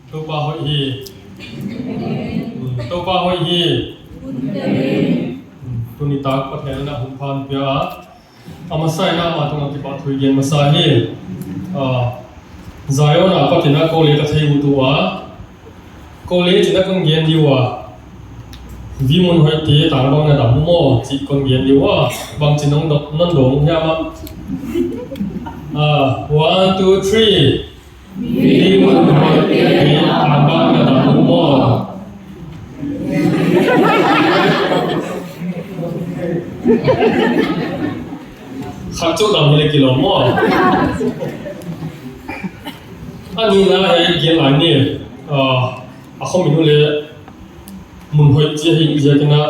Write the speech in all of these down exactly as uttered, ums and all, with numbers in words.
Toupa hoih hi. Toupa hoih hi. Tuni tak Pathian in a hun pha pia. A masa in amah tungah kipahthu i gen masa hi. Ah, Zion a pat in a kou leng ka thei ut ua. Kou leng chin a kon gen di ua. Vi Mun Hoih te tang bang na dam maw chih kon gen di ua. Bang chin non dong, non dong hiam a. Ah, one, two, three. Vi Mun Hoih te tang bang na dam maw. Khat chauh dam hileh kilawm maw. A nihna hiai gen lai ni. Ah, a khomin uh leh Mun Hoih chih hi ziak in a.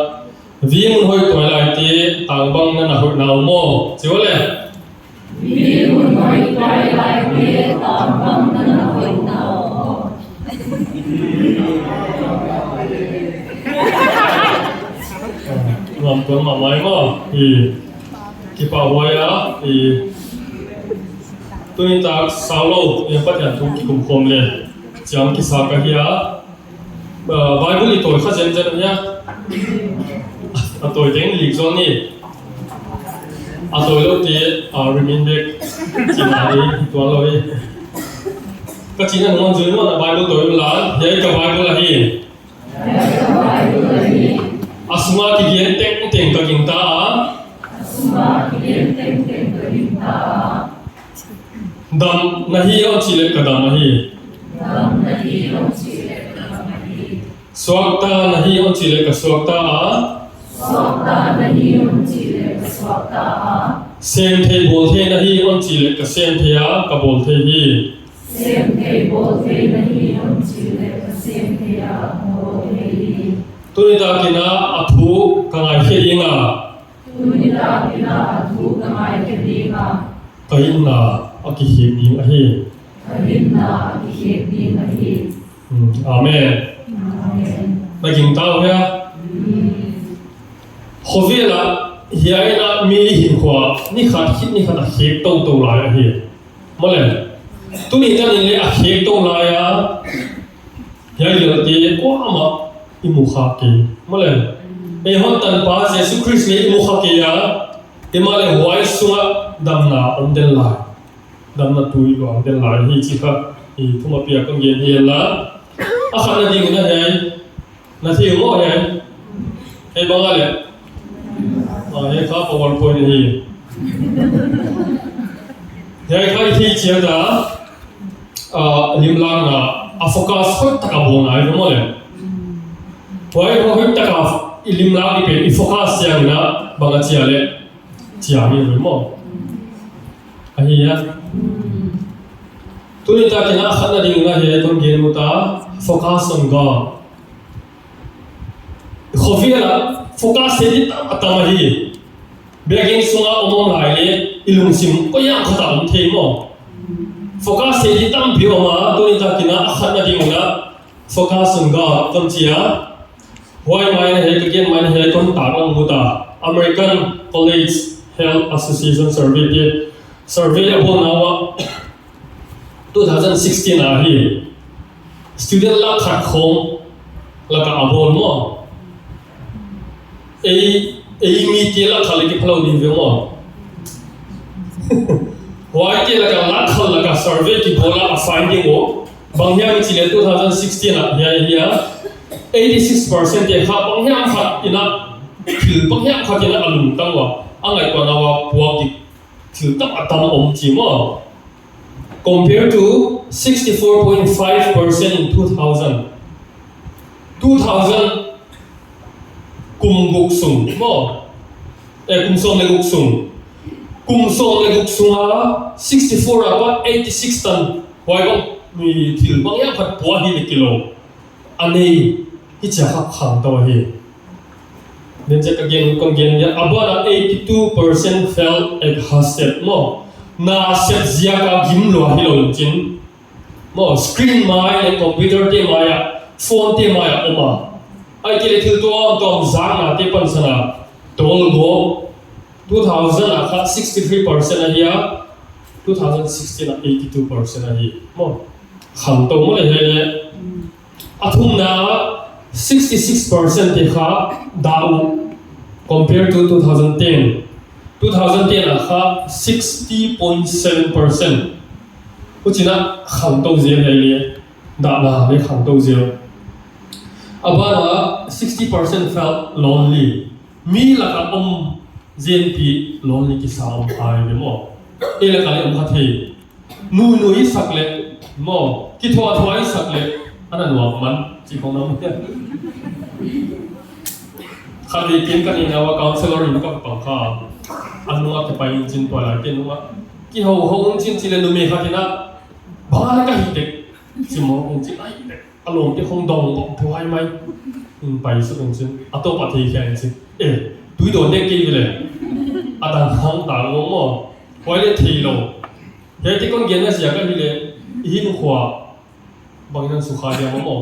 Vi Mun Hoih tuailai te tang bang na na hoih na uh maw. Chi ua leh. Vi Mun Hoih tuailai te tang bang na na hoih na uh maw. Nuam tuan mahmah maw. I. Kipahhuai a, i. Tuni tak saulou, i Pathian thu kikum khawm leh. Chiang kisa ka hi a. Ah, Bible i tawi kha zenzen hia. A tawi teng lik zong ni. A tawilou te, ah, remind back. China ni, tuanlou hi. Ka chihna nung zui maw na Bible tawi la. Hiai ka Bible ahi. A sunga kigen tengteng ka gingta a. Dam na hi hon chih leh ka dam ahi. Suakta na hi hon chih leh ka suakta a. Semthei bawlthei na hi hon chih leh ka semthei a, ka bawlthei hi. Semthei bawlthei na hi hon chih leh ka semthei a, ka bawlthei hi. Tuni tak in a thu ka ngaikhe ding a. Tuni tak in a thu ka ngaikhe ding a. Ka hinna a kikhek ding ahi. Ka hinna a kikhek ding ahi. Hmm, amen. Amen. Na gingta uh hia? Hmm. Khovel a hiai in a mi hinkhua ni khat khit ni khat a khek toutou lai ahi. Maw leh. Tuni tan in leng a khek tou lai a. Hiai lel te kuamah i mu kha kei. Maw leh. Ei hon tanpa Jesu Khrist leng i mu kha kei a. Himahleh huai sunga damna om den lai. Damna tui luang den lai hi chih kha. I thumna piak kon gen hi la. A khatna ding in a hiai. Na thei maw hiai. Hiai bang a leh. Ah, hiai kha PowerPoint hi. Hiai kha i thei chiat a. Ah, limlakna, a focus hoih taka bawlna hi maw leh. Huai hoih taka i limlak i pen i focus chiang in a bang a chia leh. Chia mi hoih maw. Ahi a. Tuni tak in a khatna ding in a hiai kon gen ut a, focus on God. Khovel a focus thei di tam a tam ahi. Biakin sunga om om lai leh i lungsim koi hiam khat a om thei maw. Focus thei di tampi om a, tuni tak in a khatna ding in a focus on God kon chi a. Huai mai in a hiai ka gen mai in a hiai kon tak lang ut a. American College Health Association survey te. Survey a bawlna uah two thousand sixteen a hi. Student lakh khat khawng laka a bawl maw. Ei, ei mite lakh khat leh kiphalou ding ve maw. Huaite laka lakh khat laka survey kibawl a, a finding uh. Bang hiam i chih leh two thousand sixteen a hiai hi a. Eighty six percent te kha bang hiam khat in a, thil bang hiam khat in a lungtang ua. A ngaihtuahna uah puak dik thil tam a tam om chi maw. Compared to sixty four point five percent in two thousand. Two thousand kum guk sung maw. Eh, kum sawm leh guk sung. Kum sawm leh guk sung a sixty four a pat eighty six tan. Huai bang mi thil bang hiam khat puak hi leh kilawm. A nei hi chia kha khangtou hi. Nen chia ka gen kon gen nia, a ban a eighty two percent felt exhausted maw. Nasep ziak a gim lua hilou in chin. Maw, screen mai leh computer te mai a, phone te mai a om a. Ahihkeileh thil tuamtuam zakna te pansan a. Tolgawp, two thousand a kha sixty three percent ahi a, two thousand sixteen a eighty two percent ahi. Maw, khangtou maw leh hiai leh. A thumna, sixty six percent te kha dah uh, compare to two thousand ten. Two thousand ten a kha sixty point seven percent. Huchiin a khangtou zel hi leh, dahna leh khangtou zel. A bana sixty percent felt lonely. Mi laka om zenpi lonely kisa om kha hi maw. Ei laka leh om kha thei. Nuinui sak leh maw, kithuathuai sak leh, ana nuam man, chi khong na maw. Khatvei kin ka inn a counselor in ka pang kha. A nunga kipai in chin tuailai te nunga. Kihouhou in chin chi leh numei khat in a, bang a ka hi tek. Chi maw in chin ai tek. A lawmte khong dong bawk thuai mai. In pai suk in chin. A toh pa thei khia in chin. Eh, tui dawn dek kei ve leh. A dang khang dang maw maw. Huai leh theilou. Hiaite kon genna ziak ahihleh, i hinkhua bangin a sukha dia maw maw.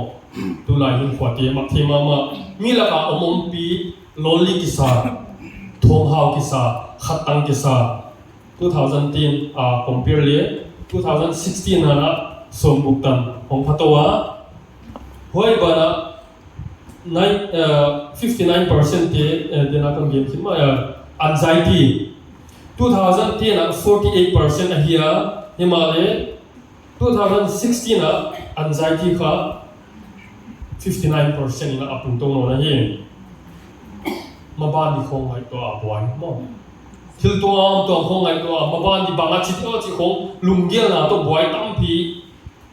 Tulai hinkhuate mak thei mahmah. Mi laka om ompi, lonely kisa, thawmhau kisa, khattang kisa. Two thousand ten a compare leh, two thousand sixteen a na sawmguk tan hong phatou a. Huai bana nine, uh, fifty nine percent te, uh, dena kan gen khit mah, uh, anxiety. Two thousand ten a forty eight percent ahi a, himahleh two thousand sixteen a anxiety kha fifty nine percent in a pung tou nawn ahi. Maban di khong ngaihtuah a buai maw. Thil tuamtuam khong ngaihtuah a, maban di bang a chi tiu chi khong lunggel na toh buai tampi,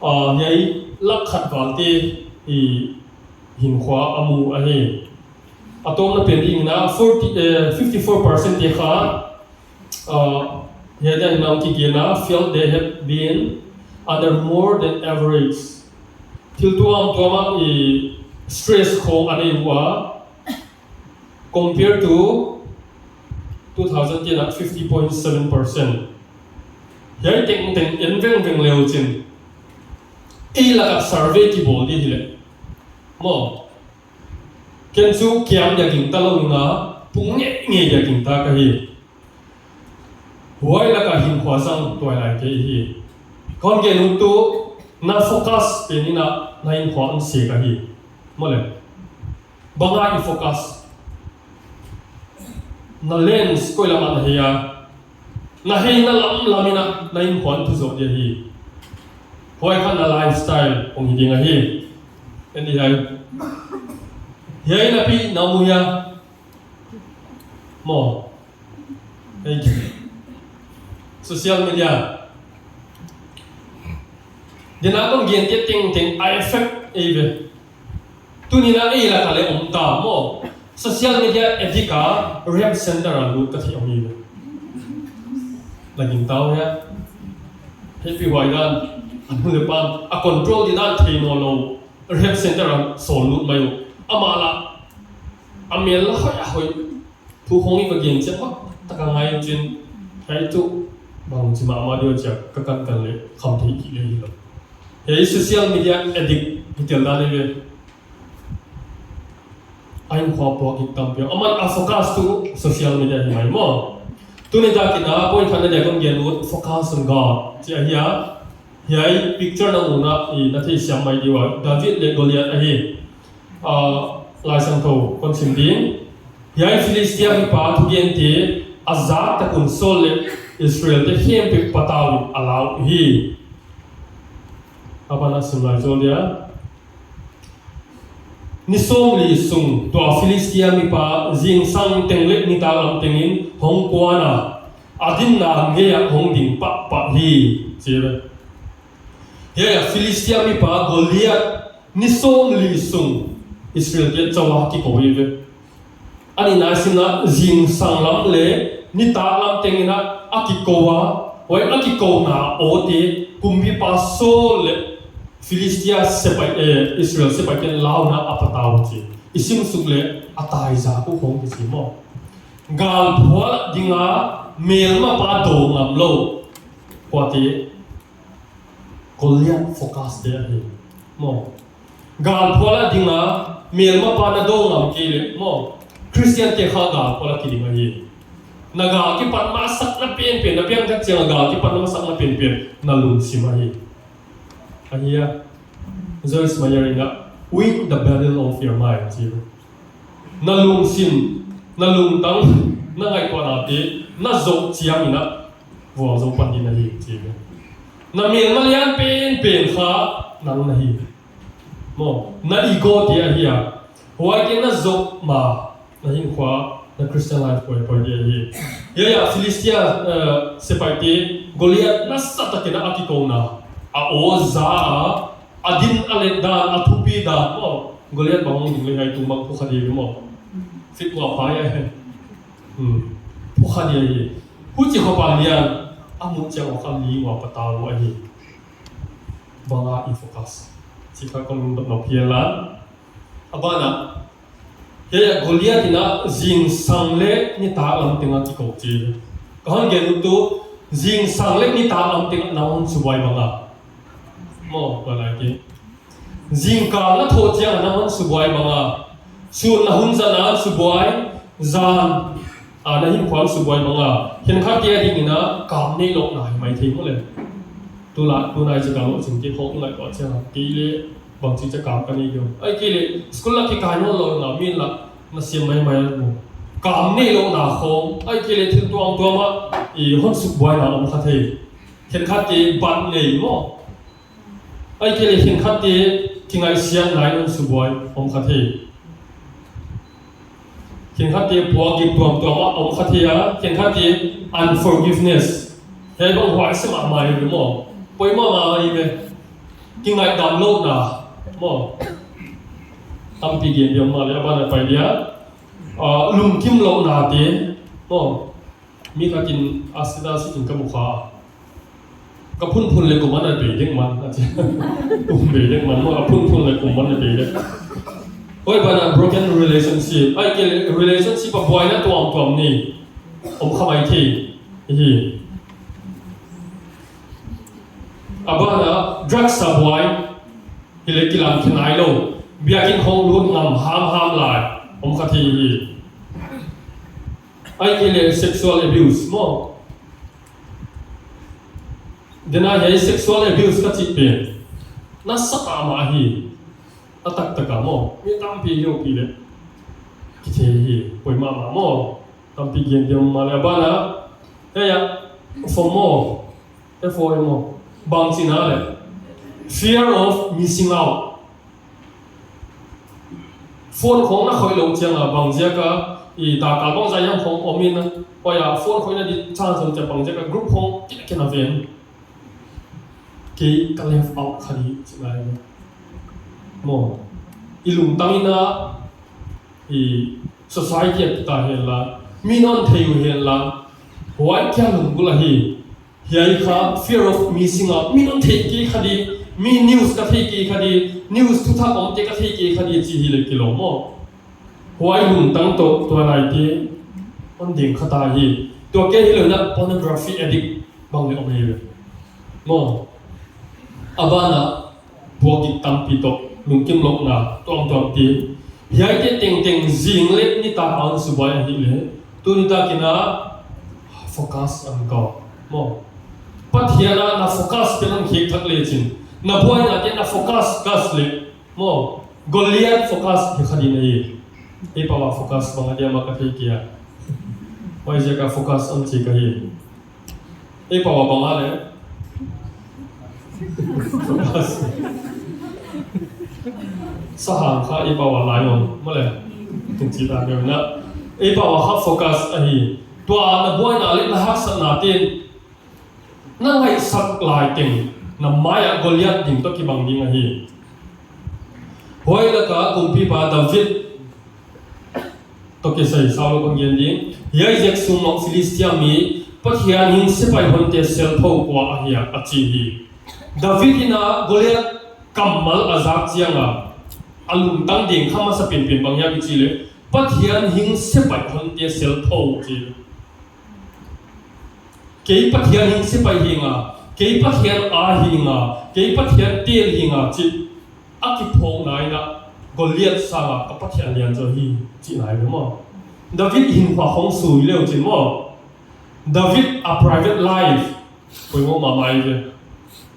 ah, hiai lak khat val te i hinkhua a mu ahi. A tawpna pen ding in a forty, eh, fifty four percent te kha, ah, hiai dan in a kigen a, felt they have been under more than average. Thil tuamtuam a i stress khong a nei ua, compare to two thousand ten a fifty point seven percent. Hiai tengteng en vengveng leuchin, ei laka survey kibawl di hileh maw. Ken chu kiam dia gingta lou in a, pung ngeingei dia gingta ka hi. Huai laka hinkhua zang tuailai te hi. Kon gen ut tu, na focus pen in a, na hinkhua hong sek ahi. Maw leh. Bang a i focus. Na lens koi lam a na hei a. Na heina lamlam in a, na hinkhua hong thu zoh dia hi. Huai kha na lifestyle hong hi ding ahi. En di hai. Hiai na pi na mu hia. Maw. Hei. Social media. Dena kon gen te tengteng a effect ei ve. Tuni'n a ei laka leh om ta maw. Social media addict a rehab center a lut ka theih om ei ve. Na gingta uh hia. Happy huai dan. A nu leh pa, a control di dan thei nawnlou. Rehab center a sawl lut mai uh. Amah lah. A mel lah hoih a hoih. Thu khong i va gen chiang bang taka ngai chin, hiai chu bang chi mahmah dia chia ka kankan leh kham thei kei leh hilou. Hiai social media addict hi tel dan ei ve. A hinkhua puak gik tampi. Aman a focus tu social media hi mai maw. Tuni takin a point khatna dia kon gen ut focus on God. Chi ahi a. Hiai picture na mu na i na theisiam mai di ua. David leh Goliath ahi. Ah, Laisiangthou kon sim ding. Hiai Philistia mipa thugente a zak tak un Saul leh Israelte khempeuh patau in a lau hi. A bana sim lai zaw dia. Ni sawmli sung tua Philistia mipa zingsang teng leh nitaklam tengin hong kuan a, a dinna ngei ah hong ding pahpah hi, chi ve. Hiai a Philistia mipa Goliath ni sawmli sung Israelte chauh a kikou hi ve. A nihna sinna zingsang lam leh nitaklam tengin a kikou a, huai a kikouna awte kumpipa Saul leh Philistia sepaih, eh, Israel sepaih ten launa a patau chi. I sim suk leh a taizak uh khong kichi maw. Galphual dinga melmapa dou ngamlou. Kuate Goliath focus te ahi. Maw. Galphual a dinga melmapa na dou ngam kei leh. Maw. Christian te kha galphual a kiding ahi. Na gal kipat masakna penpen, na piangthak chiang a gal kipat masakna penpen, na lungsim ahi. Ahi a. Joyce Meyer in a, Win the battle of your mind, chi. Na lungsim, na lungtang, na ngaihtuahnate na zoh chiangin a vualzawl pan ding ahi, chi. Na melma lian penpen kha nang na hi. Maw, na ego te ahi a. Huaite na zoh ma, na hinkhua, na Christian life poimoh dia hi. Hiai a Philistia, eh, sepaihte Goliath nasatakin a kikouna. A aw za a, a din a let dan, a thupi dan, maw. Goliath bang hong ding leh hiai tu bang phukha dia maw. Fit ngua pai a. Hmm. Phukha dia hi. Huchi khop a lian, a muh chiang a kha li ngua patau ahi. Bang a i focus. Chi kha kon dot nop hial a. A ban ah, hiai a Goliath in a zingsang leh nitak lam teng a kikou chi. Ka hon gen ut tu, zingsang leh nitak lam teng a na hon subuai bang a. Maw, ka lai ki. Zingkal na thoh chiang a na hon subuai bang a. Sun na hun zan a subuai, zan a na hinkhua subuai bang a. Khenkhatte adingin a kam neihlouhna hi maithei maw le. Tulai, tunai chih ka lohching kei khawng ngaihtuah chiang a. Kei leh bangchi chia kam ka nei diam. Ahihkeileh, school lak kikai nawnlou na, mi lak na siam maimai a mu. Kam neihlouhna khawng, ahihkeileh thil tuamtuam a, i hon subuaina om kha thei. Khenkhatte bat nei maw. Ahihkeileh khenkhatte kingaihsiatna in hon subuai om kha thei. Khenkhatte puakgik tuamtuam a om kha thei a, khenkhatte unforgiveness. Hiai bang huai se mahmah hi maw. Poimoh mahmah hi ve. Kingaihdamlouhna. Maw. Tampi gen diam maw le, a ban ah pai dia. Ah, lungkimlouhnate. Maw. Mi khatin a sida sitin ka mu kha. Ka phunphun leh kum man a bei dek man, a chi. Um bei dek man, maw, a phunphun leh kum man a bei dek. Huai ban ah broken relationship. Ahihkeileh relationship a buaina tuamtuam nei om kha maithei. Hi. A ban ah drugs a buai. Hileh kilam khe nailou. Biakin hong lut ngam hamham lai. Om kha thei hi. Ahihkeileh sexual abuse maw. Dena hiai sexual abuse ka chih pen. Nasa mahmah hi. A taktak a maw. Mi tampi heupi leh. Kithei hi. Poimoh mahmah maw. Tampi gen diam maw le, a ban ah. Hiai a. FOMO. F O M O. Bang chihna le. Fear of missing out. Phone khawng na khoih lou chiang a bang ziak a, i ta kal bang zai hiam khawng om in a. Huai a phone khoihna di chance om chiang bang ziak a group khawng kina kina ven. Kei ka left out kha di chih lai. Maw. I lungtang in a, i society a kita hen la. Mi non thei u hen la. Huai kia lunggulh ahi. Hiai kha fear of missing out. Mi non thei kei kha di, mi news ka thei kei kha di, news thuthak omte ka thei kei kha di chih hileh kilawm maw. Huai lungtang toh tua laite hon deng kha ta hi. Tua kia hilou in a pornography addict bang leh om hi ve. Maw. A ban ah puakgik tampi toh, lungkimlouhna tuamtuamte. Hiaite tengteng zing leh nitak a hon subuai ahihleh, tuni takin a focus hon kau. Maw. Pathian a na focus pen hon khek thak lechin. Na buainate na focus kha leh. Maw. Goliath focus hi kha di na hi. Ei pau a focus bang a diam a ka thei kei a. Huaiziak a focus hon chi ka hi. Ei pau a bang a le. Sahang kha ei pau a lion, maw le. Tung chi ta meu na. Ei pau a kha focus ahi. Tua na buaina leh na haksatnate'n. Na ngaihsak lai teng. Na mai a Goliath ding toh kibang ding ahi. Huai lak a kumpipa David. Toh kisai sau lou kon gen ding. Hiai ziak sung lou Philistia mi, Pathian hing sepaih honte sel thou kua ahia, a chi hi. David in a Goliath kammal a zak chiang a. A lungtang deng kha masa penpen bang hiam i chih leh. Pathian hing sepaih honte sel thou chi. Kei Pathian hing sepaih hi nga, kei Pathian a hi nga, kei Pathian tel hi nga chih. A kiphawkna in a Goliath sang a ka Pathian lian zaw hi, chih nai ve maw. David hinkhua khawng sui leu chin maw. David a private life, poimoh mahmah ve.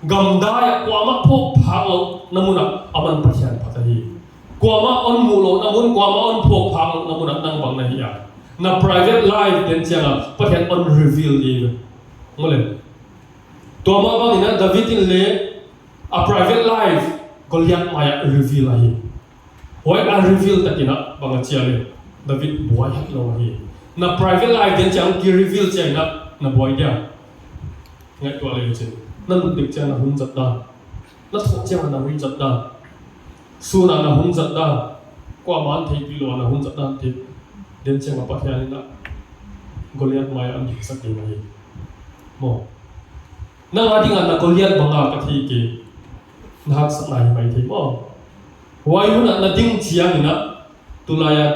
Gamdai a kuamah phawk phak louhna mun a aman Pathian phat ahi. Kuamah hon muh louhna mun, kuamah hon phawk phak louhna mun ah nang bang na hi a. Na private life den chiang a Pathian hon reveal di. Maw le. Tua mah bangin a David in le a private life Goliath mai ah reveal ahi. Huai a reveal takin a bang a chi a le, David buai hatlou ahi. Na private life den chiang ki reveal chiangin a na buai dia. Ngaihtuah le chin. Na lut dek chiang na hun zat dan. Na thoh chiang na hun zat dan. Sun a na hun zat dan. Kuamah theihpih lou a na hun zat dan te. Den chiang a Pathian in a Goliath mai ah hon dingsak ding ahi. Maw. Nang ading a na Goliath bang a ka thei kei. Na haksatna hi maithei maw. Huai hun ah na ding chiangin a, tulai a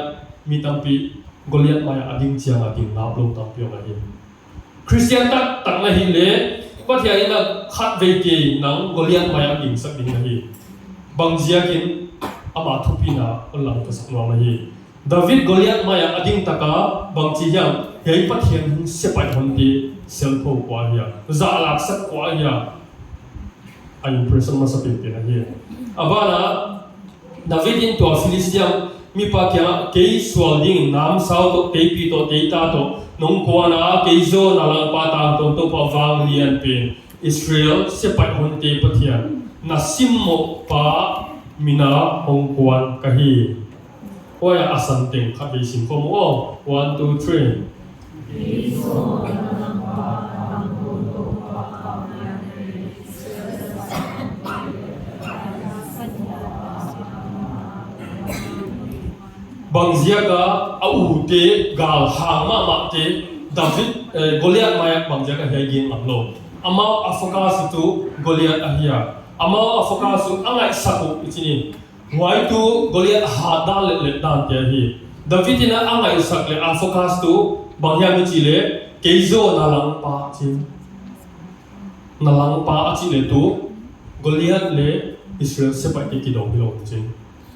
mi tampi Goliath mai ah a ding chiang a ding ngaplou tampi om ahi. Christian taktak na hih le, Pathian in a khatvei kei nang Goliath mai ah dingsak ding ahi. Bang ziakin ama thupina hon langkhiasak nuam ahi. David Goliath mai ah a ding tak a bang chi hiam, hiai Pathian hing sepaih honte selpho kua hia, zahlaksak kua hia. A impression masa penpen ahi. A ban ah, David in tua Philistia mipa kiang ah, kei sual ding namsau toh, teipi toh, teita toh nong kuan a, kei zaw na langpa tangtawn toupa vanglian pen, Israel sepaih honte Pathian, na simmoh pa min a hong kuan ka hi. Huai a san teng khatvei sim khawm u aw. One, two, three. Bang ziak a a ute galhang mahmahte David, eh, Goliath mai ah bang ziak a hiai gen ngam lou. Amau a focus tuh Goliath ahi a. Amau a focus tuh a ngaihsak uh i chi ni. Huai tuh Goliath hat dan leh let dan te ahi. David in a ngaihsak leh a focus tuh bang hiam i chih leh, kei zaw na langpa chi. Na langpa a chih leh tuh Goliath leh Israel sepaihte kidou hilou chi.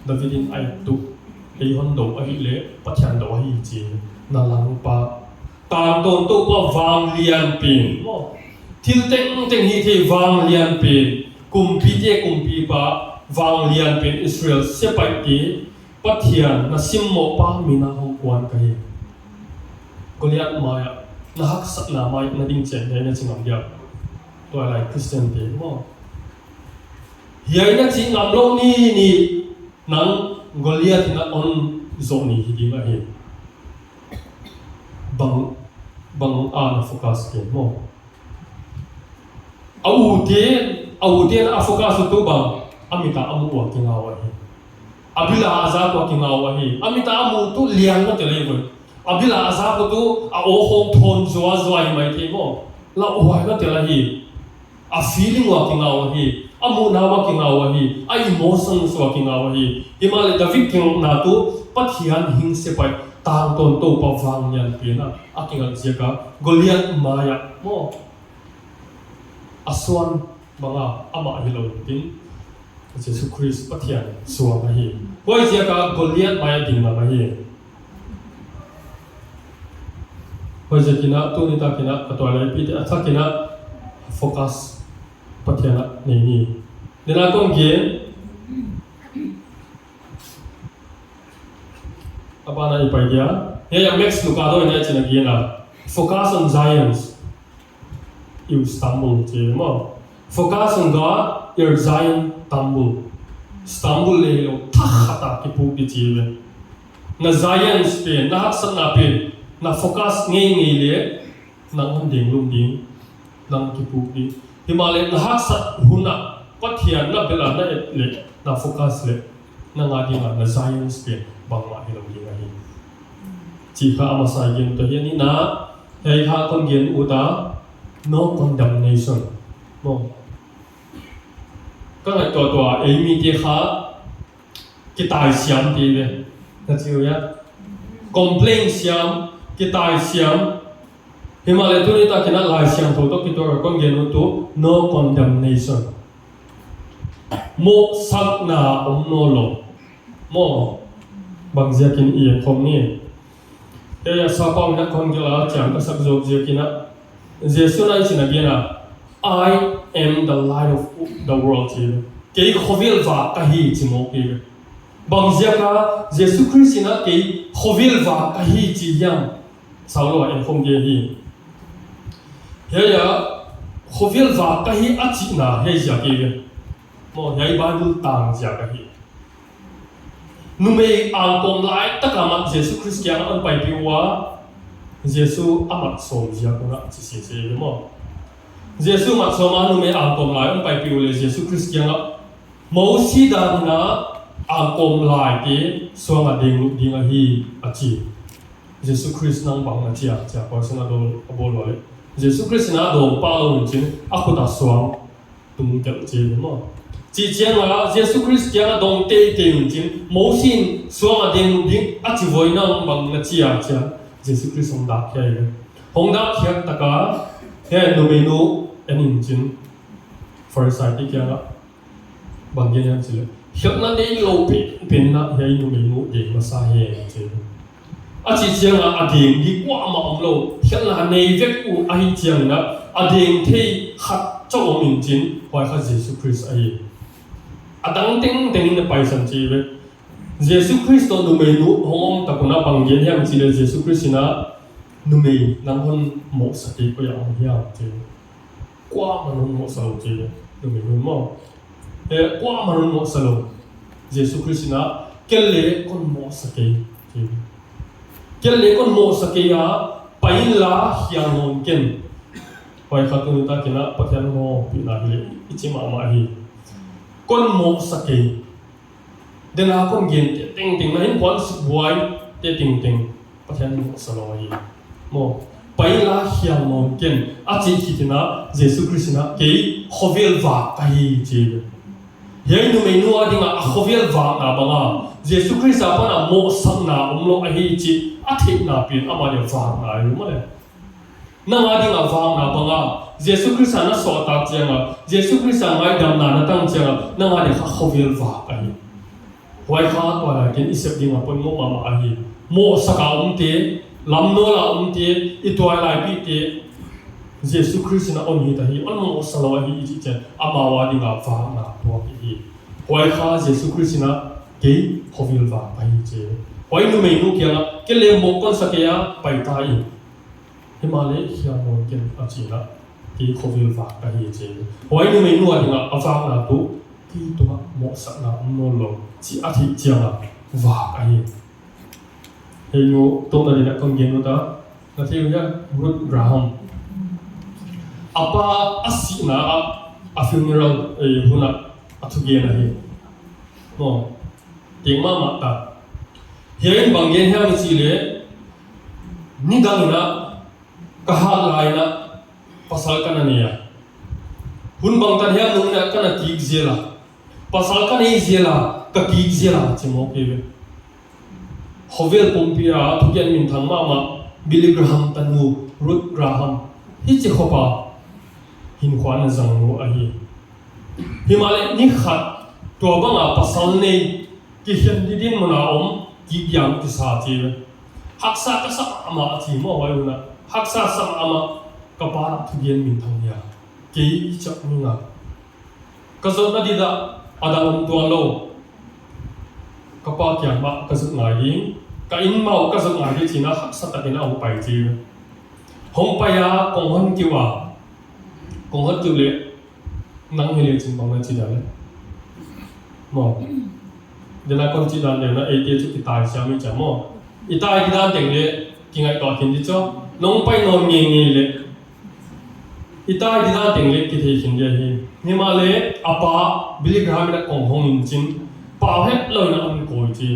David in a et tuh, ei hon dou ahihleh Pathian dou ahi chi. Na langpa. Tangtawn toupa vanglian pen. Thil tengteng hihtheih vanglian pen. Kumpite kumpipa vanglian pen Israel sepaihte Pathian na simmoh pa min a hong kuan ka hi. Goliath mai ah, na haksatna mai ah na ding chiang hiai na chi ngam dia. Tuailai Christian te maw. Hiai na chi ngam lou ni ni nang Goliath in a hon zoh ni hi ding ahi. Bang, bang a na focus kei maw. A ute, a ute na a focus tuh bang, a mit a a muh ua kingau ahi. A bil a a zak ua kingau ahi. A mit a a muh tuh lian na tel ahi voi. A bil a a zak tuh a aw hong thon zuazua hi maithei maw. Lauhuai na tel ahi. A feeling ua kingau ahi, a muhna ua kingau ahi, a emotions ua kingau ahi. Himahleh David kiang ah tuh Pathian hing sepaih tangtawn toupa vanglian pen a, a kinga ziak a Goliath mai ah maw. A suan bang a amah hilou ding. Jesu Khrist Pathian suang ahi. Huaiziak a Goliath mai a ding ngam ahi. Huaiziak in a tuni tak in a, a tuailaipite a thak in a focus Pathian ah nei ni. Tua kon gen. A ban ah i pai dia. Hiai a Max Lucado in a chih a gen a. Focus on giants. You stumble, chi maw. Focus on God, your giant tumble. Stumble leh lou, thak khat a kipuk di chi ve. Na giants pen, na haksatna pen, na focus ngeingei leh, nang hon deng lum ding, nang kipuk di. Himahleh na haksat hun a, Pathian na bel a na et leh, na focus leh, nang ading a, na giants pen, bangmah hilou ding ahi. Chih kha a masa i gen ta hi a ni na, Hiai kha kon gen ut a, no condemnation. No. Ka ngaihtuah tuah, ei mite kha, kitai siam te ve. Na chi uh hia? Complain siam, kitai siam. Himahleh tuni tak in a Laisiangthou toh kituak a kon gen ut tuh, no condemnation. Mawhsakna om nawnlou. Maw, bang ziakin i et khawm ni. Hiai a Sappau in a kon gelh a chiang ka sak zawk ziakin a. Jesu'n a hichi'n a gen a, "I am the light of the world," chi. Kei khovel vak ka hi chi mawk hi. Bang ziak a Jesu Khrist in a kei khovel vak ka hi chi hiam? Saulou a en khawm ding hi. Hiai a khovel vak ka hi a chihna hiai ziak ahi ve. Maw, hiai Bible tang ziak ahi. Numei angkawm lai tak a mat Jesu Khrist kiang a hon paipih ua, Jesu a mat sawm ziak un a chi sese ve maw. Jesu mat sawm a numei angkawm lai hon paipih uleh Jesu Khrist kiang a, Mosi dan in a angkawm laite suang a deng lut ding ahi, a chi. Jesu Khrist nang bang na chi a, chi a question a bawl, a bawl uleh, Jesu Khrist in a dawng pah lou in chin a khut a suang tung tel chi ve maw. Chi chiang a Jesu Khrist kiang a dawng teitei in chin, Mosi in suang a deng lut ding a chi voi, nang bang na chi a, chi a. Jesu Khrist hong dak khia ve. Hong dak khiak tak a, hiai numeinu en in chin, Pharisaite kiang a bang gen hiam chih leh, khelhna neilou pen, pen in a hiai numeinu deng masa hen, chi. A chih chiang a, a deng di kuamah omlou, khelhna nei vek uh ahih chiang in a, a deng thei khat chauh om in chin, huai kha Jesu Khrist ahi. A dang tengteng in a paisan chi ve. Jesu Khrist toh numeinu hong om tak un a bang gen hiam chih leh Jesu Khrist in a, Numei, nang hon mohsa kei koi a om hiam, chi. Kuamah in hon mohsa lou chi ve, numeinu maw. Eh, kuamah in hon mohsa lou. Jesu Khrist in a, ken leng kon mohsa kei, chi. Ken leng kon mohsa kei a, pai inla hiang nawn ken. Huai kha tuni tak in a Pathian hon pina hi leh i chi mahmah hi. Kon mohsa kei. Den a kon gente tengteng, na hinkhua suk buaite tengteng, Pathian in mohsa lou ahi. Maw, pai inla hiang nawn ken, a chih khit in a, Jesu Khrist in a, kei khovel vak ka hi, chi. Hiai numeinu a ding a, a khovel vakna bang a, Jesu Khrist apan a mohsakna omlou ahi chih a theihna pen, amah dia vakna ahi maw leh. Nang a ding a vakna bang a, Jesu Khrist a na suahtak chiang a, Jesu Khrist a ngaihdamna na tang chiang a, nang a dia kha khovel vak ahi. Huai kha tua lai ken i sep ding a poimoh mahmah ahi. Mohsak a omte, lamnawl a omte, i tuailaipihte, Jesu Khrist in a hon hita hi, hon mohsa lou ahi i chih chiang, amau a ding a vakna tuak i hi. Huai kha Jesu Khrist in a kei khovel vak ka hi, chi. Huai numeinu kiang a, ken leng mohsa kei a, pai ta in. Himahleh hiang nawn ken, a chi in a, kei khovel vak ka hi, chi. Huai numeinu a ding a, a vakna tuh, kei tung a mohsakna om nawnlou, chih a theih chiang a, vak ahi. Hiai nu, tawpna din a kon gen ut a, na thei uh hia, Ruth Graham. A pa a sihna a, a funeral, eh, hun a, a thugen ahi. Maw, teng mahmah ta. Hiai in bang gen hiam i chih leh, nidang in a, ka hat lai in a, pasal ka na nei a. Hun bangtan hiam nung in a ka na kik zel a. Pasal ka nei zel a, ka kik zel a, chi mawk hi ve. Khovel pumpi a thugen minthang mahmah, Billy Graham tanu, Ruth Graham. Hichi khop a hinkhua na zang nu ahi. Himahleh ni khat, tua bang a pasal nei, kikhen di dinmun a om, kik diam kisa, chi. Haksa ka sa mahmah, a chi maw, huai hun a. Haksa sa mahmah, ka pa thugen minthang hia. Kei chak ning a. Ka zotna di dah, a dang om tuanlou. Ka pa kiang mah ka zot ngai ding. Ka inn mah ka zot ngai ding, chi in a haksa tak in a hong pai, chi. Hong pai a, kong hon keu a. Kong hon keu leh, nang hi leh chin bang na chi dia leh. Maw. Dia na kon chi dan dia na, eite chu kitai siam i chia maw. I tai di dan teng leh, kingaihtuah khin di chu. Nong pai nawn ngeingei leh. I tai di dan teng leh kithei khin dia hi. Himahleh, a pa, Billy Graham in a kong hong in chin. Pau hetlou in a hon kawi, chi.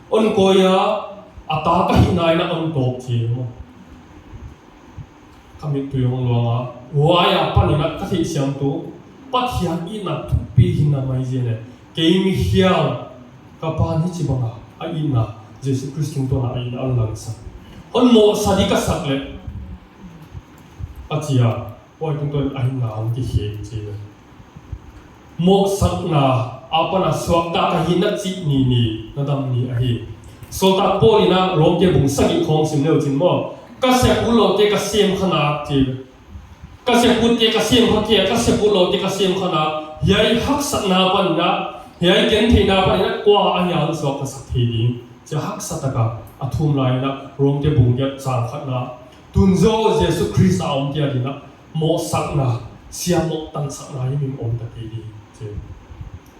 Hon kawi a, a ta ka hihna in a hon tawp, chi. Ka mittui hong luang a, huai apan in a ka theihsiam tuh, Pathian itna thupi hi na mai zen e. Kei mi hial, ka pa'n hichibang a, a itna, Jesu Khrist tungtawn a a itna a langsak. Hon mohsa di ka sak leh, a chi a, huai tungtawn a hinna hong kikhen, chi. Mohsakna apan a suakta ka hi na chih ni ni, na dam ni ahi. Sawltak Paul in a Romte bung sagih khawng sim leu chin maw. Ka sep utloute ka sem kha nak, chi. Ka sep utte ka sem kha kei a, ka sep utloute ka sem kha nak. Hiai haksatna apan in a, Hiai gentheihna apan in a kua ahia hon suakta sak thei ding chia haksa taka a thum lai in a Rom te bung giat chang khatna, tun zaw Jesu Khrist a om kia ding a mohsakna, siammoh tangsakna himhim om ta thei ding chia.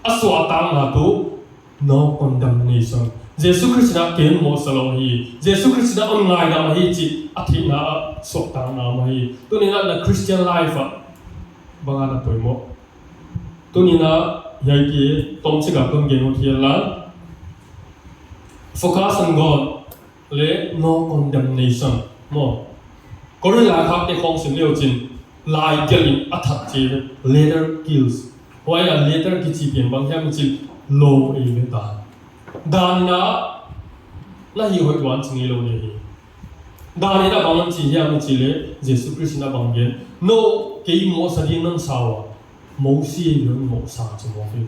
A suahtakna tuh no condemnation. Jesu Khrist in a kei hon mohsa lou hi, Jesu Khrist in a hon ngaidam ahi chih a theihna a suahtakna om ahi. Tuni'n a na Christian life ah bang a na poimoh? Tuni'n a hiai ki tomchik a kon gen ut hial a, focus on God leh no condemnation maw. Korin laikhakte khong sim leu chin, lai gelh in a that chi, letter kills. Huai a letter kichi pen bang hiam i chih leh, ei leh dan. Dan in a na hih hoih luan chi ngeilou leh hi. Dan in a bang hon chi hiam i chih leh, Jesu Khrist in a bang gen, nou kei mohsa ding non sa ua, Mosi leh hon mohsa chi mawk hi.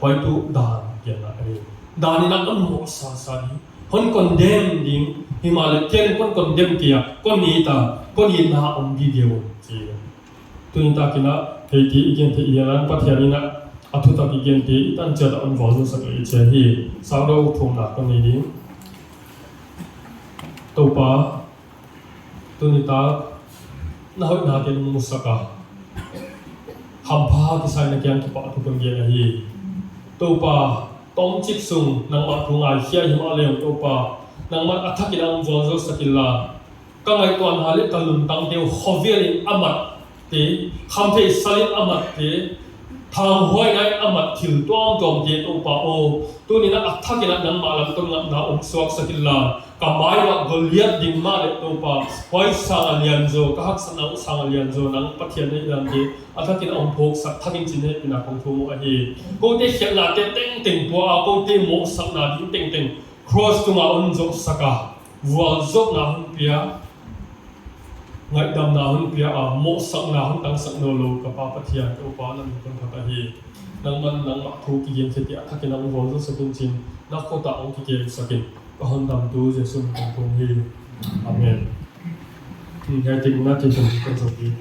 Huai tuh dan genna ahi. Dan in a hon mohsa sa ding, hon condemn ding, himahleh ken kon condemn kei a, kon it a, kon itna om gige uh chi. Tuni tak in a, hei ki i gen theih hial a, Pathian in a, a thutak i gen theih i tan chiat a hon vualzawl sak leh i chi hi. Sawtdawh thumna kon nei ding. Toupa, tuni tak, na hoihna ken musak a, hampha kisai na kiang kipahthu kon gen ahi. Toupa, tomchik sung nangmah thu ngaikhia himahleh Toupa, nangmah a thak in a hon vualzawl sak inla, ka ngaihtuahna leh ka lungtang te uh khovel in a mat te, khamtheih sal in a mat te, thanghuaina in a mat thil tuamtuam te Toupa aw, tuni'n a thak in a nangmah lam kon ngatna om suak sak inla, ka mai uah Goliat ding mahleh Toupa, huai sang a lian zaw, ka haksatna uh sang a lian zaw, nang Pathian na hihdan te a thak in a hon phawksak thak in chin hehpihna kong thum uh ahi. Koute khialhnate tengteng pua a, koute mohsakna ding tengteng cross tung a hon zohsak a, vualzawlna hon pia, ngaihdamna hon pia a, mohsakna hon tangsak nawnlou ka Pa Pathian, Toupa na min kon phat ahi. Nangman nangmah thu kigen khit a thak in a hon vualzawl sak in chin, na khut ah hon kikem sak in, ka Hondamtu Jesu min in kong thum hi. Amen. Hiai tengteng na kigen khit in chin.